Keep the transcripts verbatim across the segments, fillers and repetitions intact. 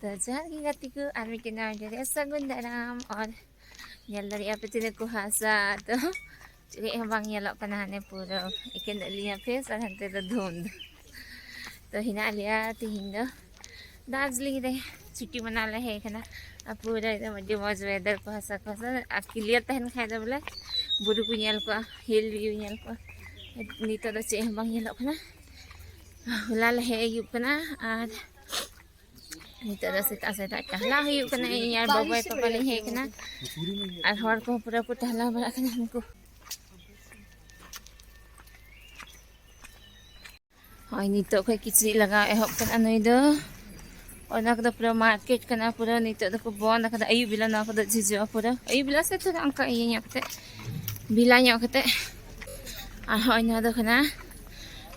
ᱛᱚ ᱡᱚᱦᱟᱨ ᱜᱮ ᱜᱟᱛᱮ ᱠᱚ, ᱟᱨ ᱢᱤᱫᱴᱮᱱ ᱱᱟᱣᱟ video ᱨᱮ ᱥᱟᱹᱜᱩᱱ ᱫᱟᱨᱟᱢ᱾ ᱟᱨ ᱧᱮᱞ ᱫᱟᱲᱮᱭᱟᱜᱼᱟ ᱯᱮ ᱛᱤᱱᱟᱹᱜ ᱠᱩᱦᱟᱥᱟ, ᱛᱚ ᱪᱮᱫ ᱦᱚᱸ ᱵᱟᱝ ᱧᱮᱞᱚᱜ ᱠᱟᱱᱟ᱾ ᱦᱟᱱᱮ ᱯᱩᱨᱟᱹ ᱮᱠᱮᱱ ᱟᱹᱞᱤᱧᱟᱜ face ᱟᱨ ᱦᱟᱱᱛᱮ ᱫᱚ ᱫᱷᱩᱸᱫ᱾ ᱛᱚ ᱦᱮᱱᱟᱜ ᱞᱮᱭᱟ ᱛᱤᱦᱤᱧ ᱫᱚ ᱫᱟᱨᱡᱤᱞᱤᱝ ᱨᱮ, ᱪᱷᱩᱴᱤ ᱢᱟᱱᱟᱣ ᱞᱮ ᱦᱮᱡ ᱠᱟᱱᱟ᱾ ᱟᱨ ᱯᱩᱨᱟᱹ ᱮᱠᱫᱚᱢ ᱟᱹᱰᱤ ᱢᱚᱡᱽ weather, ᱠᱩᱦᱟᱥᱟ ᱠᱩᱦᱟᱥᱟ, ᱟᱨ clear ᱛᱟᱦᱮᱱ ᱠᱷᱟᱡ ᱫᱚ ᱵᱚᱞᱮ ᱵᱩᱨᱩ ᱠᱚ ᱧᱮᱞ ᱠᱚᱜᱼᱟ, hill view ᱧᱮᱞ ᱠᱚᱜᱼᱟ᱾ ᱱᱤᱛᱚᱜ ᱫᱚ ᱪᱮᱫ ᱦᱚᱸ ᱵᱟᱝ ᱧᱮᱞᱚᱜ ᱠᱟᱱᱟ᱾ ᱦᱚᱞᱟ ᱞᱮ ᱦᱮᱡ ᱟᱹᱭᱩᱵ ᱠᱟᱱᱟ, ᱟᱨ ᱱᱤᱛᱚᱜ ᱫᱚ ᱥᱮᱛᱟᱜ ᱥᱮᱛᱟᱜ ᱴᱟᱦᱞᱟ ᱦᱩᱭᱩᱜ ᱠᱟᱱᱟ᱾ ᱤᱧ ᱟᱨ ᱵᱟᱵᱟᱭ ᱯᱟᱯᱟ ᱞᱤᱧ ᱦᱮᱡ ᱠᱟᱱᱟ, ᱟᱨ ᱦᱚᱲ ᱠᱚᱦᱚᱸ ᱯᱩᱨᱟᱹ ᱠᱚ ᱴᱟᱦᱞᱟ ᱵᱟᱲᱟᱜ ᱠᱟᱱᱟ ᱩᱱᱠᱩ᱾ ᱦᱳᱭ, ᱱᱤᱛᱚᱜ ᱠᱷᱚᱡ ᱠᱤᱪᱨᱤᱡ ᱞᱟᱜᱟᱣ ᱮᱦᱚᱵ ᱠᱟᱱᱟ ᱱᱩᱭ ᱫᱚ᱾ ᱚᱱᱟ ᱠᱚᱫᱚ ᱯᱩᱨᱟᱹ market ᱠᱟᱱᱟ, ᱯᱩᱨᱟᱹ ᱱᱤᱛᱚᱜ ᱫᱚᱠᱚ ᱵᱚᱱᱫ ᱟᱠᱟᱫᱟ᱾ ᱟᱹᱭᱩᱵ ᱵᱮᱞᱟ ᱱᱚᱣᱟ ᱠᱚᱫᱚ ᱡᱷᱤᱡᱚᱜᱼᱟ, ᱯᱩᱨᱟᱹ ᱟᱹᱭᱩᱵ ᱵᱮᱞᱟ ᱥᱮ ᱛᱷᱚᱲᱟ ᱚᱱᱠᱟ ᱤᱭᱟᱹ ᱧᱚᱜ ᱠᱟᱛᱮ, ᱵᱷᱤᱞᱟ ᱧᱚᱜ ᱠᱟᱛᱮ᱾ ᱟᱨ ᱦᱚᱸᱜᱼᱚᱭ ᱱᱚᱣᱟ ᱫᱚ ᱠᱟᱱᱟ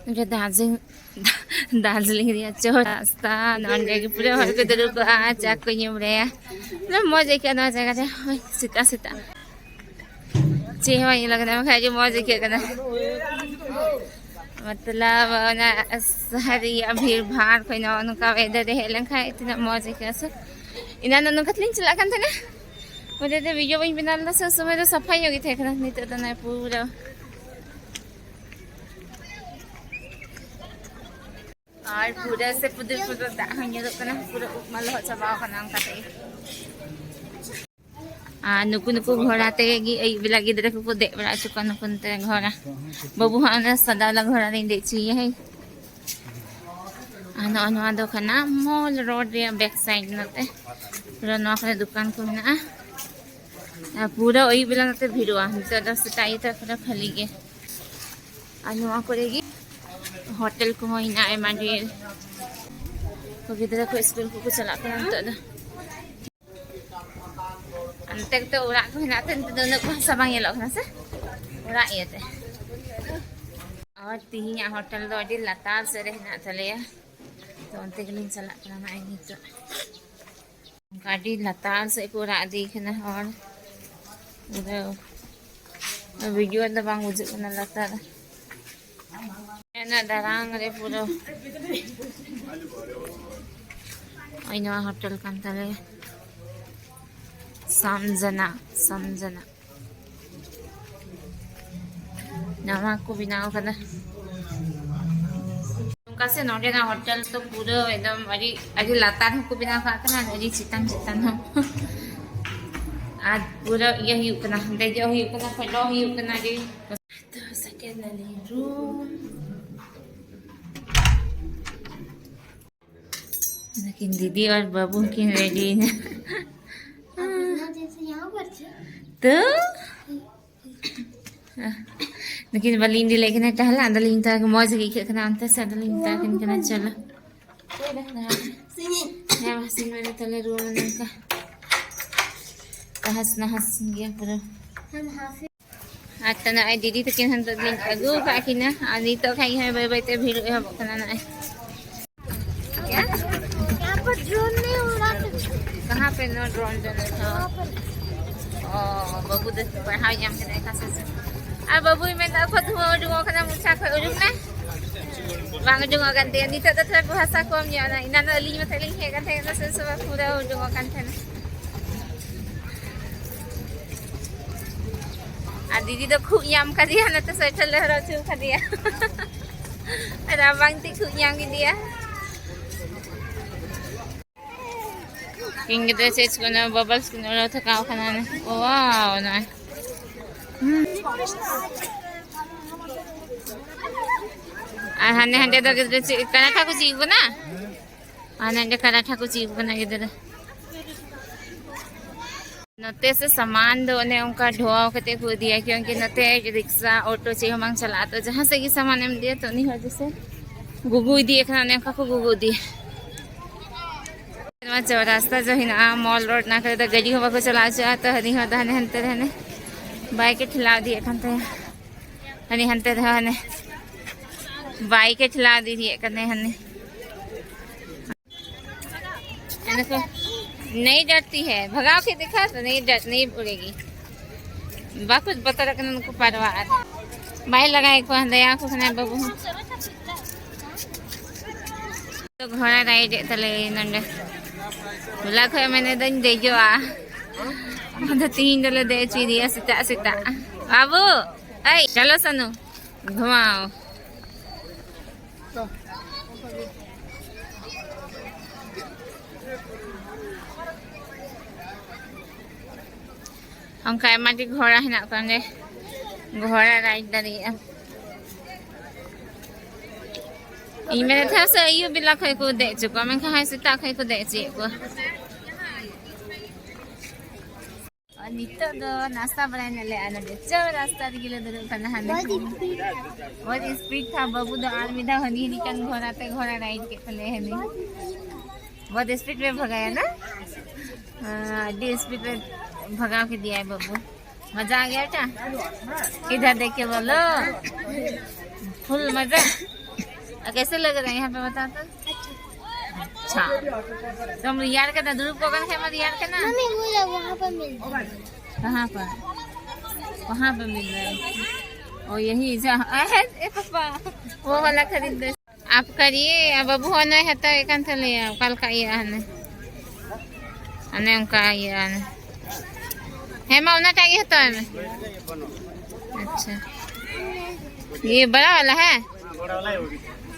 ᱱᱚᱰᱮ ᱫᱟᱨᱡᱤᱞᱤᱝ, ᱫᱟᱨᱡᱤᱞᱤᱝ ᱨᱮᱭᱟᱜ ᱪᱚᱴ ᱨᱟᱥᱛᱟ᱾ ᱱᱚᱰᱮ ᱜᱮ ᱯᱩᱨᱟᱹ ᱦᱚᱲ ᱠᱚ ᱫᱩᱲᱩᱵ ᱠᱚᱜᱼᱟ, ᱪᱟ ᱠᱚ ᱧᱩ ᱵᱟᱲᱟᱭᱟ᱾ ᱯᱩᱨᱟᱹ ᱢᱚᱡᱽ ᱟᱹᱭᱠᱟᱹᱜᱼᱟ ᱱᱚᱣᱟ ᱡᱟᱭᱜᱟ ᱨᱮ᱾ ᱦᱳᱭ, ᱥᱮᱛᱟᱜ ᱥᱮᱛᱟᱜ ᱪᱮᱫ ᱦᱚᱸ ᱵᱟᱝ ᱧᱮᱞᱚᱜ ᱠᱟᱱᱟ, ᱵᱟᱠᱷᱟᱡ ᱟᱹᱰᱤ ᱢᱚᱡᱽ ᱟᱹᱭᱠᱟᱹᱜ ᱠᱟᱱᱟ᱾ ᱢᱚᱛᱞᱚᱵ ᱚᱱᱟ ᱥᱟᱦᱟᱨ ᱨᱮᱭᱟᱜ ᱵᱷᱤᱲ ᱵᱷᱟᱲ ᱠᱷᱚᱡ ᱱᱚᱜᱼᱚ ᱱᱚᱝᱠᱟ weather ᱨᱮ ᱦᱮᱡ ᱞᱮᱱᱠᱷᱟᱡ ᱛᱤᱱᱟᱹᱜ ᱢᱚᱡᱽ ᱟᱹᱭᱠᱟᱹᱜᱼᱟ ᱥᱮ᱾ ᱮᱱᱟᱱ ᱱᱚᱝᱠᱟ ᱛᱮᱞᱤᱧ ᱪᱟᱞᱟᱜ ᱠᱟᱱ ᱛᱟᱦᱮᱱᱟ, ᱚᱸᱰᱮ ᱫᱚ video ᱵᱟᱹᱧ ᱵᱮᱱᱟᱣ ᱞᱮᱫᱟ ᱥᱮ, ᱩᱱ ᱥᱚᱢᱚᱭ ᱫᱚ ᱥᱟᱯᱷᱟ ᱧᱚᱜ ᱜᱮ ᱛᱟᱦᱮᱸ ᱠᱟᱱᱟ᱾ ᱱᱤᱛᱚᱜ ᱫᱚ ᱱᱚᱜᱼᱚᱭ ᱯᱩᱨᱟᱹ, ᱟᱨ ᱯᱩᱨᱟᱹ ᱥᱮ ᱯᱩᱫᱩᱨ ᱯᱩᱫᱩᱨ ᱫᱟᱜ ᱦᱚᱸ ᱧᱩᱨᱩᱜ ᱠᱟᱱᱟ, ᱯᱩᱨᱟᱹ ᱩᱵ ᱢᱟ ᱞᱚᱦᱚᱫ ᱪᱟᱵᱟᱣ ᱠᱟᱱᱟ ᱚᱱᱠᱟ ᱛᱮᱜᱮ᱾ ᱟᱨ ᱱᱩᱠᱩ, ᱱᱩᱠᱩ ᱜᱷᱚᱲᱟ ᱛᱮᱜᱮ ᱟᱹᱭᱩᱵ ᱵᱮᱞᱟ ᱜᱤᱫᱽᱨᱟᱹ ᱠᱚᱠᱚ ᱫᱮᱡ ᱵᱟᱲᱟ ᱦᱚᱪᱚ ᱠᱚᱣᱟ ᱱᱩᱠᱩ ᱱᱚᱛᱮ ᱜᱷᱚᱲᱟ᱾ ᱵᱟᱹᱵᱩ ᱦᱚᱸ ᱚᱱᱟ ᱥᱟᱫᱟ ᱵᱟᱞᱟ ᱜᱷᱚᱲᱟ ᱨᱤᱧ ᱫᱮᱡ ᱦᱚᱪᱚᱭᱮᱭᱟ᱾ ᱦᱮᱸ, ᱟᱨ ᱱᱚᱜᱼᱚ ᱱᱚᱣᱟ ᱫᱚ ᱠᱟᱱᱟ mall road ᱨᱮᱭᱟᱜ back side ᱱᱚᱛᱮ᱾ ᱯᱩᱨᱟᱹ ᱱᱚᱣᱟ ᱠᱚᱨᱮ ᱫᱚᱠᱟᱱ ᱠᱚ ᱢᱮᱱᱟᱜᱼᱟ᱾ ᱟᱨ ᱯᱩᱨᱟᱹ ᱟᱹᱭᱩᱵ ᱵᱮᱞᱟ ᱱᱚᱛᱮ ᱵᱷᱤᱲᱚᱜᱼᱟ, ᱱᱤᱛᱚᱜ ᱫᱚ ᱥᱮᱛᱟᱜ ᱤᱭᱟᱹᱛᱮ ᱯᱩᱨᱟᱹ ᱠᱷᱟᱹᱞᱤ ᱜᱮ᱾ ᱟᱨ ᱱᱚᱣᱟ ᱠᱚᱨᱮ ᱜᱮ ᱦᱳᱴᱮᱞ ᱠᱚᱦᱚᱸ ᱦᱮᱱᱟᱜᱼᱟ ᱟᱭᱢᱟ ᱰᱷᱮᱨ᱾ ᱜᱤᱫᱽᱨᱟᱹ ᱠᱚ ᱥᱠᱩᱞ ᱠᱚᱠᱚ ᱪᱟᱞᱟᱜ ᱠᱟᱱᱟ ᱱᱤᱛᱚᱜ ᱫᱚ᱾ ᱚᱱᱛᱮ ᱜᱮᱛᱚ ᱚᱲᱟᱜ ᱠᱚ ᱦᱮᱱᱟᱜ ᱛᱮ ᱱᱤᱛᱚᱜ ᱫᱚ ᱩᱱᱟᱹᱜ ᱠᱚ ᱦᱟᱥᱟ ᱵᱟᱝ ᱧᱮᱞᱚᱜ ᱠᱟᱱᱟ ᱥᱮ, ᱚᱲᱟᱜ ᱤᱭᱟᱹᱛᱮ᱾ ᱟᱨ ᱛᱤᱦᱤᱧᱟᱜ ᱦᱳᱴᱮᱞ ᱫᱚ ᱟᱹᱰᱤ ᱞᱟᱛᱟᱨ ᱥᱮᱫ ᱨᱮ ᱦᱮᱱᱟᱜ ᱛᱟᱞᱮᱭᱟ, ᱛᱚ ᱚᱱᱛᱮ ᱜᱮᱞᱤᱧ ᱪᱟᱞᱟᱜ ᱠᱟᱱᱟ ᱱᱚᱜᱼᱚᱭ ᱱᱤᱛᱚᱜ᱾ ᱚᱱᱠᱟ ᱟᱹᱰᱤ ᱞᱟᱛᱟᱨ ᱥᱮᱫ ᱠᱚ ᱚᱲᱟᱜ ᱤᱫᱤᱭ ᱠᱟᱱᱟ ᱦᱚᱲ᱾ ᱯᱩᱨᱟᱹ video ᱫᱚ ᱵᱟᱝ ᱵᱩᱡᱷᱟᱹᱜ ᱠᱟᱱᱟ ᱞᱟᱛᱟᱨ᱾ ᱚᱱᱟ ᱫᱟᱲᱟᱝ ᱨᱮ ᱯᱩᱨᱟᱹ ᱱᱚᱜᱼᱚᱭ ᱱᱚᱣᱟ ᱦᱳᱴᱮᱞ ᱠᱟᱱ ᱛᱟᱞᱮᱭᱟ, ᱥᱟᱢᱡᱟᱱᱟ, ᱥᱟᱢᱡᱟᱱᱟ᱾ ᱱᱟᱣᱟ ᱠᱚ ᱵᱮᱱᱟᱣ ᱠᱟᱫᱟ᱾ ᱱᱚᱝᱠᱟ ᱥᱮ ᱱᱚᱰᱮᱱᱟᱜ ᱦᱳᱴᱮᱞ ᱫᱚ ᱯᱩᱨᱟᱹ ᱮᱠᱫᱚᱢ ᱟᱹᱰᱤ, ᱟᱹᱰᱤ ᱞᱟᱛᱟᱨ ᱦᱚᱸᱠᱚ ᱵᱮᱱᱟᱣ ᱠᱟᱜ ᱠᱟᱱᱟ, ᱟᱹᱰᱤ ᱪᱮᱛᱟᱱ ᱪᱮᱛᱟᱱ ᱦᱚᱸ᱾ ᱟᱨ ᱯᱩᱨᱟᱹ ᱤᱭᱟᱹ ᱦᱩᱭᱩᱜ ᱠᱟᱱᱟ, ᱫᱮᱡᱚᱜ ᱦᱩᱭᱩᱜ ᱠᱟᱱᱟ, ᱯᱷᱮᱰᱚᱜ ᱦᱩᱭᱩᱜ ᱠᱟᱱᱟ, ᱟᱹᱰᱤ᱾ ᱛᱚ, ᱥᱮᱴᱮᱨ ᱱᱟᱞᱤᱧ ᱨᱩᱢ᱾ ᱱᱩᱠᱤᱱ ᱫᱤᱫᱤ ᱟᱨ ᱵᱟᱹᱵᱩ ᱦᱚᱸᱠᱤᱱ ᱨᱮᱰᱤᱭᱮᱱᱟ᱾ ᱟᱯᱱᱟ ᱡᱮᱥᱮ ᱭᱟᱦᱟᱸ ᱯᱟᱨ ᱪᱮ? ᱛᱚ? ᱱᱩᱠᱤᱱ ᱵᱟᱹᱞᱤᱧ ᱤᱫᱤ ᱞᱮᱫ ᱠᱤᱱᱟ ᱴᱟᱦᱞᱟ, ᱟᱫᱚᱞᱤᱧ ᱢᱮᱛᱟ ᱠᱤᱱ ᱢᱚᱡᱽ ᱜᱮ ᱟᱹᱭᱠᱟᱹᱜ ᱠᱟᱱᱟ ᱚᱱᱛᱮ ᱥᱮ, ᱟᱫᱚᱞᱤᱧ ᱢᱮᱛᱟ ᱠᱤᱱ ᱠᱟᱱᱟ ᱪᱚᱞᱚ᱾ ᱦᱮᱸ, ᱢᱟ, ᱥᱤᱧ ᱵᱮᱲᱟ ᱛᱟᱦᱞᱮ ᱨᱩᱣᱟᱹᱲ ᱱᱚᱝᱠᱟ᱾ ᱛᱟᱦᱟᱥ ᱱᱟᱦᱟᱥ ᱜᱮᱭᱟ ᱯᱩᱨᱟᱹ᱾ ᱟᱨ ᱛᱚ ᱱᱚᱜᱼᱚᱭ ᱫᱤᱫᱤ ᱛᱟᱹᱠᱤᱱ ᱦᱟᱱᱛᱮ ᱞᱤᱧ ᱟᱹᱜᱩ ᱟᱠᱟᱫ ᱠᱤᱱᱟ, ᱟᱨ ᱱᱤᱛᱚᱜ ᱠᱷᱟᱡ ᱜᱮ ᱦᱟᱸᱜ ᱵᱟᱹᱭ ᱵᱟᱹᱭ ᱛᱮ ᱵᱷᱤᱲ ᱮᱦᱚᱵᱚᱜ ᱠᱟᱱᱟ ᱱᱚᱜᱼᱚᱭ᱾ ᱠᱭᱟ? यहाँ पर ड्रोन नहीं उड़ा सकते। कहाँ पे नो ड्रोन जो नहीं था? ओ, ᱵᱟᱹᱵᱩ ᱫᱚ ᱯᱟᱲᱦᱟᱣ ᱧᱟᱢ ᱠᱮᱫᱟᱭ ᱠᱷᱟᱥ ᱥᱮ᱾ ᱟᱨ ᱵᱟᱹᱵᱩᱭ ᱢᱮᱱᱫᱟ, ᱚᱠᱚ ᱫᱷᱩᱣᱟᱹ ᱩᱰᱩᱠᱚᱜ ᱠᱟᱱᱟ ᱢᱚᱪᱟ ᱠᱷᱚᱡ, ᱩᱰᱩᱠ ᱱᱟ? ᱵᱟᱝ ᱩᱰᱩᱠᱚᱜ ᱠᱟᱱ ᱛᱟᱭᱟ᱾ ᱱᱤᱛᱚᱜ ᱫᱚ ᱛᱷᱚᱲᱟ ᱠᱚ ᱦᱟᱥᱟ ᱠᱚᱢ ᱧᱚᱜ ᱮᱱᱟ, ᱮᱱᱟᱱ ᱫᱚ ᱟᱹᱞᱤᱧ ᱢᱚᱛᱚ ᱞᱤᱧ ᱦᱮᱡ ᱠᱟᱱ ᱛᱟᱦᱮᱸ ᱠᱟᱱᱟ, ᱥᱮ ᱥᱮ ᱵᱟᱝ ᱯᱩᱨᱟᱹ ᱩᱰᱩᱠᱚᱜ ᱠᱟᱱ ᱛᱟᱦᱮᱱᱟ᱾ ᱟᱨ ᱫᱤᱫᱤ ᱫᱚ ᱠᱷᱩᱜ ᱧᱟᱢ ᱠᱟᱫᱮᱭᱟ, ᱚᱱᱟᱛᱮ ᱥᱳᱭᱮᱴᱟᱨ ᱞᱮ ᱦᱚᱨᱚᱜ ᱦᱚᱪᱚ ᱠᱟᱫᱮᱭᱟ᱾ ᱨᱟᱵᱟᱝ ᱛᱮ ᱠᱷᱩᱜ ᱧᱟᱢ ᱠᱮᱫᱮᱭᱟ᱾ ᱤᱧ ᱜᱤᱫᱽᱨᱟᱹ ᱪᱮᱫ ᱠᱚ ᱱᱚᱣᱟ ᱵᱟᱵᱚᱞᱥ ᱠᱤᱱ ᱩᱰᱟᱹᱣ ᱛᱷᱟᱠᱟᱣ ᱠᱟᱱᱟ᱾ ᱱᱚᱜᱼᱚᱭ᱾ ᱦᱩᱸ᱾ ᱟᱨ ᱦᱟᱸᱰᱮ ᱦᱟᱸᱰᱮ ᱫᱚ ᱜᱤᱫᱽᱨᱟᱹ ᱪᱮᱫ ᱠᱟᱨᱟᱴᱷᱟ ᱠᱚ ᱪᱮᱫ ᱠᱚ ᱠᱟᱱᱟ? ᱟᱨ ᱱᱚᱰᱮ ᱠᱟᱨᱟᱴᱷᱟ ᱠᱚ ᱪᱮᱫ ᱠᱚ ᱠᱟᱱᱟ ᱜᱤᱫᱽᱨᱟᱹ᱾ ᱱᱚᱛᱮ ᱥᱮ ᱥᱟᱢᱟᱱ ᱫᱚ ᱚᱱᱮ ᱚᱱᱠᱟ ᱰᱷᱚᱣᱟᱣ ᱠᱟᱛᱮ ᱠᱚ ᱤᱫᱤᱭᱟ, ᱠᱤᱭᱚᱱᱠᱤ ᱱᱚᱛᱮ ᱨᱤᱠᱥᱟ, ᱚᱴᱳ ᱪᱮᱫ ᱦᱚᱸ ᱵᱟᱝ ᱪᱟᱞᱟᱜᱼᱟ᱾ ᱛᱚ ᱡᱟᱦᱟᱸ ᱥᱮᱫ ᱜᱮ ᱥᱟᱢᱟᱱ ᱮᱢ ᱤᱫᱤᱭᱟ, ᱛᱚ ᱩᱱᱤ ᱦᱚᱲ ᱡᱮᱥᱮ ᱜᱩᱜᱩ ᱤᱫᱤᱭᱮ ᱠᱟᱱᱟ, ᱚᱱᱮ ᱚᱱᱠᱟ ᱠᱚ ᱜᱩᱜᱩ ᱤᱫᱤᱭᱟ᱾ ᱱᱚᱣᱟ ᱪᱚ ᱨᱟᱥᱛᱟ ᱡᱚ ᱦᱮᱱᱟᱜᱼᱟ, ᱢᱚᱞ ᱨᱳᱰ, ᱚᱱᱟ ᱠᱚᱨᱮ ᱫᱚ ᱜᱟᱹᱰᱤ ᱦᱚᱸ ᱵᱟᱠᱚ ᱪᱟᱞᱟᱣ ᱦᱚᱪᱚᱜᱼᱟ᱾ ᱛᱚ ᱦᱟᱹᱱᱤ ᱦᱚᱲ ᱫᱚ ᱦᱟᱱᱮ ᱦᱟᱱᱛᱮ ᱨᱮ ᱦᱟᱱᱮ ᱵᱟᱭᱤᱠ ᱮ ᱴᱷᱮᱞᱟᱣ ᱤᱫᱤᱭᱮᱫ ᱠᱟᱱ ᱛᱟᱭᱟ, ᱦᱟᱹᱱᱤ ᱦᱟᱱᱛᱮ ᱨᱮᱦᱚᱸ ᱦᱟᱱᱮ ᱵᱟᱭᱤᱠ ᱮ ᱴᱷᱮᱞᱟᱣ ᱤᱫᱤᱭᱮᱫ ᱠᱟᱱᱟᱭ ᱦᱟᱱᱮ᱾ देखो, नहीं डरती है, भगाओ के दिखा तो नहीं डर, नहीं उड़ेगी। ᱵᱟᱠᱚ ᱵᱚᱛᱚᱨᱚᱜ ᱠᱟᱱᱟ ᱱᱩᱠᱩ ᱯᱟᱨᱣᱟ᱾ ᱟᱨ ᱵᱟᱭ ᱞᱟᱜᱟᱭᱮᱫ ᱠᱚᱣᱟ, ᱫᱟᱭᱟ ᱟᱠᱚ ᱠᱟᱱᱟᱭ ᱵᱟᱹᱵᱩ ᱦᱚᱸ᱾ ᱛᱚ ᱜᱷᱚᱲᱟ ᱨᱟᱭᱤᱰ ᱮᱫ ᱛᱟᱞᱮ ᱱᱚᱰᱮ᱾ ᱦᱚᱞᱟ ᱠᱷᱚᱡ ᱢᱮᱱᱮᱫᱟᱹᱧ ᱫᱮᱡᱚᱜᱼᱟ᱾ ᱟᱫᱚ ᱛᱤᱦᱤᱧ ᱫᱚᱞᱮ ᱫᱮᱡ ᱦᱚᱪᱚᱭᱮᱫᱮᱭᱟ ᱥᱮᱛᱟᱜ ᱥᱮᱛᱟᱜ᱾ ᱵᱟᱹᱵᱩ, ᱮᱭ, ᱪᱚᱞᱚ ᱥᱟᱱᱩ, ᱜᱷᱩᱢᱟᱣ᱾ ᱚᱱᱠᱟ ᱟᱭᱢᱟ ᱜᱮ ᱜᱷᱚᱲᱟ ᱦᱮᱱᱟᱜ ᱠᱚᱣᱟ ᱚᱸᱰᱮ, ᱜᱷᱚᱲᱟ ride ᱫᱟᱲᱮᱭᱟᱜᱼᱟ᱾ ᱤᱧ ᱢᱮᱱᱮᱫ ᱛᱟᱦᱮᱸᱫ ᱥᱮ ᱟᱹᱭᱩᱵ ᱵᱮᱞᱟ ᱠᱷᱚᱡ ᱠᱚ ᱫᱮᱡ ᱦᱚᱪᱚ ᱠᱚᱣᱟ, ᱢᱮᱱᱠᱷᱟᱱ ᱦᱚᱸᱜᱼᱚᱭ ᱥᱮᱛᱟᱜ ᱠᱷᱚᱡ ᱠᱚ ᱫᱮᱡ ᱦᱚᱪᱚᱭᱮᱫ ᱠᱚᱣᱟ᱾ ᱟᱨ ᱱᱤᱛᱚᱜ ᱫᱚ ᱱᱟᱥᱛᱟ ᱵᱟᱲᱟᱭ ᱱᱟᱞᱮ ᱟᱨ ᱱᱚᱰᱮ ᱪᱚ ᱨᱟᱥᱛᱟ ᱨᱮᱜᱮ ᱞᱮ ᱫᱩᱲᱩᱵ ᱠᱟᱱᱟ ᱦᱟᱸᱰᱮ᱾ ᱵᱚᱦᱩᱛ ᱥᱯᱤᱰ ᱛᱷᱟ ᱵᱟᱹᱵᱩ ᱫᱚ, ᱟᱨ ᱢᱤᱫ ᱫᱷᱟᱣ ᱦᱟᱹᱱᱤ ᱦᱟᱹᱱᱤ ᱠᱟᱱ ᱜᱷᱚᱲᱟ ᱛᱮ ᱜᱷᱚᱲᱟ ride ᱠᱮᱫ ᱛᱟᱞᱮᱭᱟ ᱦᱟᱹᱱᱤ᱾ ᱵᱚᱦᱩᱛ ᱥᱯᱤᱰ ᱨᱮ ᱵᱷᱟᱜᱟᱭᱟ ᱱᱟ᱾ ᱦᱮᱸ, ᱟᱹᱰᱤ ᱥᱯᱤᱰ ᱨᱮ ᱵᱷᱟᱜᱟᱣ ᱠᱮᱫᱮᱭᱟᱭ ᱵᱟᱹᱵᱩ᱾ मजा आ गया बेटा? इधर देख के बोलो, फुल मजा। और कैसे लग रहा है यहाँ पे, बताओ तो। अच्छा, तुम यार के ना, दुरुप को कौन खेमा यार के ना? मम्मी, वो लोग वहाँ पर मिल रहे हैं। कहाँ पर? वहाँ पर मिल रहे हैं। ओ, यही जा, अरे, ए पापा, वो वाला खरीद दे। आप करिए, अब ᱵᱟᱹᱵᱩ ᱦᱚᱸ ᱚᱱᱟᱭ ᱦᱟᱛᱟᱣᱮᱫ ᱠᱟᱱ ᱛᱟᱞᱮᱭᱟ, ᱚᱠᱟ ᱞᱮᱠᱟ ᱤᱭᱟᱹᱜᱼᱟ ᱦᱟᱱᱮ, ᱚᱱᱮ ᱚᱱᱠᱟ ᱤᱭᱟᱹᱜᱼᱟ ᱦᱟᱱᱮ᱾ ᱦᱮᱸ ᱢᱟ, ᱚᱱᱟᱴᱟᱜ ᱜᱮ ᱦᱟᱛᱟᱣ ᱢᱮ᱾ अच्छा, ये बड़ा वाला है।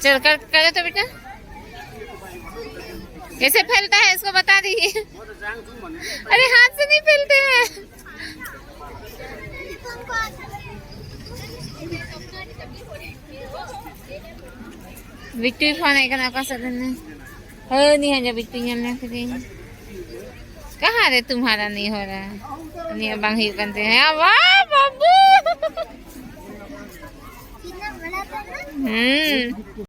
चल कर, कर दो तो बेटा। कैसे फैलता है इसको बता दीजिए। अरे हाथ से नहीं फैलते हैं। ᱵᱤᱴᱩᱭ ᱯᱷᱳᱱ ᱮᱫ ᱠᱟᱱᱟ ᱚᱠᱟ ᱥᱮᱫ ᱨᱮ ᱢᱮᱱᱟᱭᱟ? ᱦᱳᱭ, ᱩᱱᱤ ᱦᱚᱸ ᱡᱟ ᱵᱤᱴᱩᱭ ᱧᱮᱞ ᱧᱟᱢ ᱠᱮᱫᱮᱭᱟ᱾ कहाँ ᱨᱮ तुम्हारा नहीं हो रहा है? ᱩᱱᱤᱭᱟᱜ ᱵᱟᱝ ᱦᱩᱭᱩᱜ ᱠᱟᱱ ᱛᱟᱭᱟ᱾ ᱦᱮᱸ, ᱵᱟᱵᱩ! कितना बड़ा था ना? ᱦᱩᱸ᱾